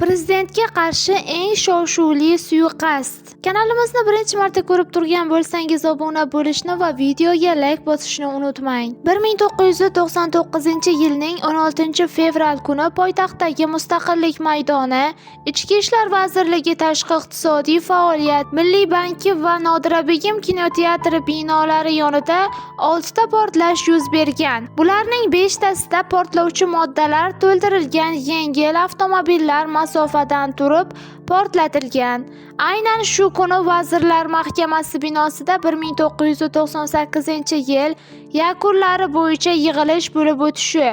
Prezidentga qarshi eng shov-shuvli suiqasd. Kanalimizni birinchi marta ko'rib turgan bo'lsangiz, obuna bo'lishni va videoga layk bosishni unutmang. 1999-yilning 16-fevral kuni poytaxtdagi Mustaqillik maydoni, Ichki ishlar vazirligi tashqi iqtisodiy faoliyat, Milliy banki va Nodirabegim kinoteatri binolari yonida 6 ta portlash yuz bergan. Bularning 5 tasida portlovchi moddalar to'ldirilgan yengil avtomobillar masofadan turib portlatilgan. Aynan shu kuni Vazirlar Mahkamasi binosida 1998-yil yakunlari bo'yicha yig'ilish bo'lib o'tishi,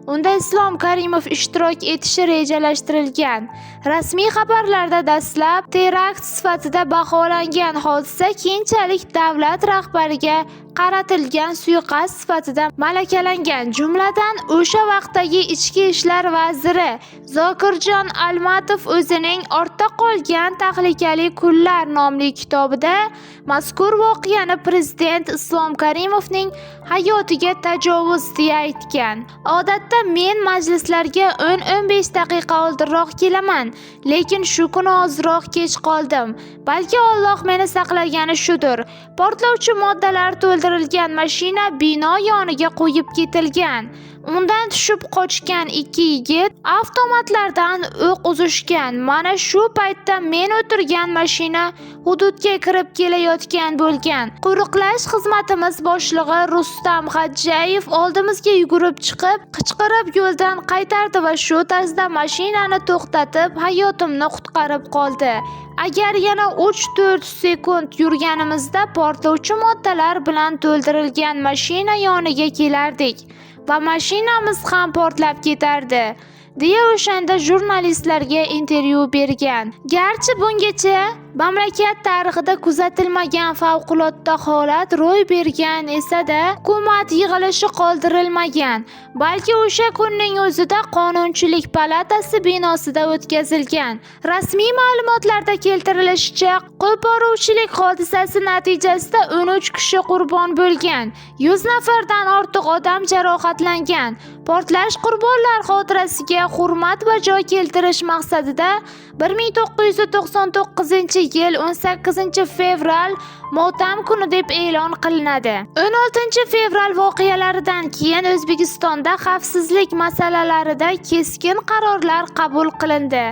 unda Islom Karimov ishtirok etishi rejalashtirilgan. Rasmiy xabarlarda dastlab terakt sifatida baholangan hodisa keyinchalik davlat rahbariga qaratilgan suiqasd sifatida malakalangan. Jumladan, o'sha vaqtdagi Ichki ishlar vaziri Zokirjon Almatov o'zining "Ortda qolgan tahlikali kunlar" nomli kitobida mazkur voqeani prezident Islom Karimovning hayotiga tajovuz deya aytgan. "Odatda men majlislarga 10-15 daqiqa oldinroq kelaman, lekin shu kuni ozroq kech qoldim. Balki Alloh meni saqlagani shudir. Portlovchi moddalar to'ldirilgan mashina bino yoniga qo'yib ketilgan. Undan tushib qochgan ikki yigit avtomatlardan o'q uzishgan. Mana shu paytda men o'tirgan mashina hududga kirib kelayotgan bo'lgan. Qo'riqlash xizmatimiz boshlig'i Rustam Xadjayev oldimizga yugurib chiqib, qichqirib yo'ldan qaytardi va shu tarzda mashinani to'xtatib, hayotimni qutqarib qoldi. Agar yana 3-4 sekund yurganimizda portlovchi moddalar bilan to'ldirilgan mashina yoniga kelardik va mashinamiz ham portlab ketardi", deya o'shanda jurnalistlarga intervyu bergan. Garchi bungacha mamlakat tarixida kuzatilmagan favqulodda holat ro'y bergan esa-da, hukumat yig'ilishi qoldirilmagan, balki o'sha kunning o'zida Qonunchilik palatasi binosida o'tkazilgan. Rasmiy ma'lumotlarda keltirilishicha, qo'poruvchilik hodisasi natijasida 13 kishi qurbon bo'lgan, 100 nafardan ortiq odam jarohatlangan. Portlash qurbonlar xotirasiga hurmat bajo keltirish maqsadida 1999-yil 18-fevral motam kuni deb e'lon qilinadi. 16-fevral voqealaridan keyin O'zbekistonda xavfsizlik masalalarida keskin qarorlar qabul qilindi.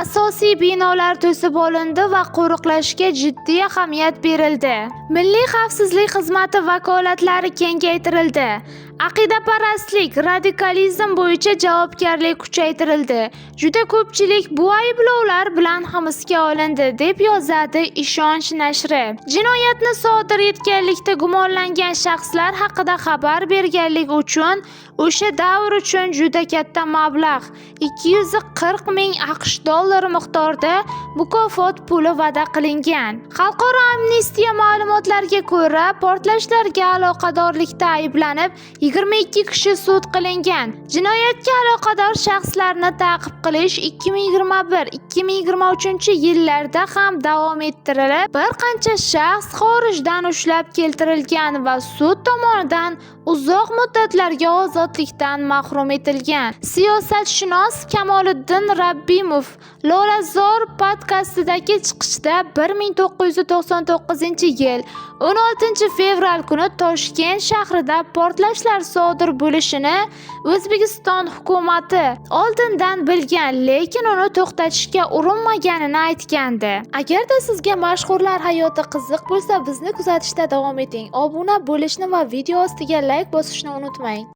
Asosiy binolar to'sib olindi va qo'riqlashga jiddiy ahamiyat berildi. Milliy xavfsizlik xizmati vakolatlari kengaytirildi. Aqidaparastlik, radikalizm bo'yicha javobgarlik kuchaytirildi. Juda ko'pchilik bu ayblovlar bilan hibsga olindi, deb yozadi Ishonch nashri. Jinoyatni sodir etganlikda gumonlangan shaxslar haqida xabar berganlik uchun o'sha davr uchun juda katta mablag' 240 ming AQSh dollari miqdorida mukofot puli va'da qilingan. Xalqaro Amnistiya ma'lumotlariga ko'ra, portlashlarga aloqadorlikda ayblanib 22 kishi sud qilingan. Jinoyatga aloqador shaxslarni ta'qib qilish 2021-2023 yillarda ham davom ettirilib, bir qancha shaxs xorijdan ushlab keltirilgan va sud tomonidan uzoq muddatlarga ozodlikdan mahrum etilgan. Siyosatshunos Kamoliddin Rabbimov Lolazor podkastidagi chiqishida 1999-yil 16-fevral kuni Toshkent shahrida portlashlar sodir bo'lishini O'zbekiston hukumati oldindan bilgan, lekin uni to'xtatishga urinmaganini aytgandi. Agarda sizga mashhurlar hayoti qiziq bo'lsa, bizni kuzatishda davom eting. Obuna bo'lishni va video ostiga layk bosishni unutmang.